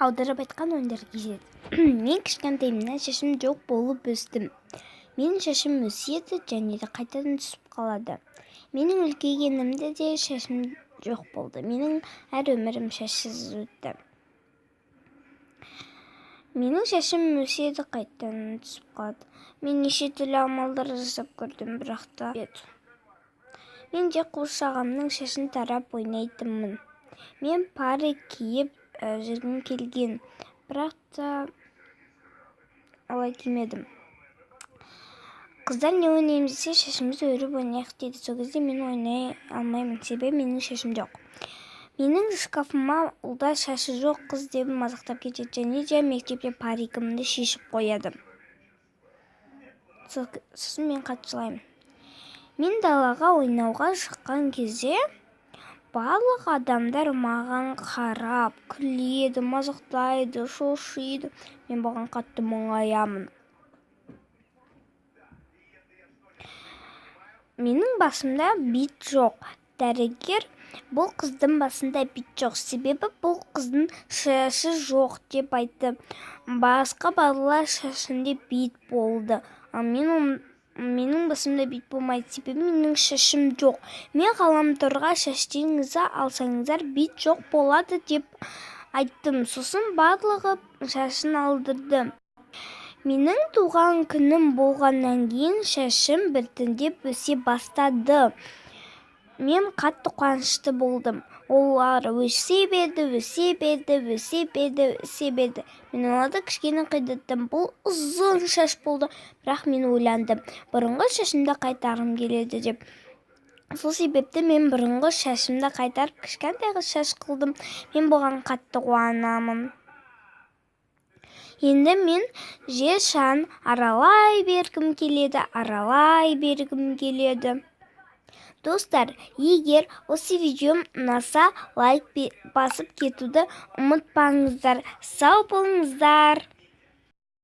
Аударып айтқан ойындар кезеді. Мен кішкентайымнан шашым жоқ болып өстім. Менің шашым өседі және де қайтадан түсіп қалады. Менің үлкейгенімде де шашым жоқ болды. Менің әр өмірім шашсыз өтті. Менің шашым өседі, қайтадан түсіп қалады. Мен неше түрлі амалдар жасап көрдім, бірақ та мен де қуыршағымның шашын тарап ойнайтынмын. Мен парик киіп жүргім келген, бірақ та олай кимедім. Қыздар не ойнаймыз десе, шашымызды өріп ойнайық дейді. Сол кезде мен ойнай алмаймын, себебі менің шашым жоқ. Менің шкафыма ұлдар шашы жоқ қыз деп мазақтап кетеді және де мектепте паригімді шешіп қояды. Сосын мен қатты жылаймын. Мен далаға ойнауға шыққан кезде барлық адамдар маған қарап күледі, мазақтайды, шошиды. Мен бұған қатты мұңаямын. Менің басымда бит жоқ. Дәрігер бұл қыздың басында бит жоқ, себебі бұл қыздың шашы жоқ деп айтты. Басқа балалар шашында бит болды, ал менің басымда бит болмайды, себебі менің шашым жоқ. Мен ғаламторға шаштарыңызды алсаңыздар бит жоқ болады деп айттым. Сосын барлығы шашын алдырды. Менің туған күнім болғаннан кейін шашым біртіндеп өсе бастады. Мен қатты қуанышты болдым. Олар өсе берді, өсе берді, өсе берді, өсе берді. Мен оларды кішкене қидырттым. Бұл ұзын шаш болды, бірақ мен ойландым, бұрынғы шашымды қайтарғым келеді деп. Сол себепті мен бұрынғы шашымды қайтарып кішкентай шаш қылдым. Мен бұған қатты қуанамын. Енді мен жер шарын аралай бергім келеді, аралай бергім келеді. Достар, егер осы видеом ұнаса, лайк басып кетуді ұмытпаңыздар. Сау болыңыздар.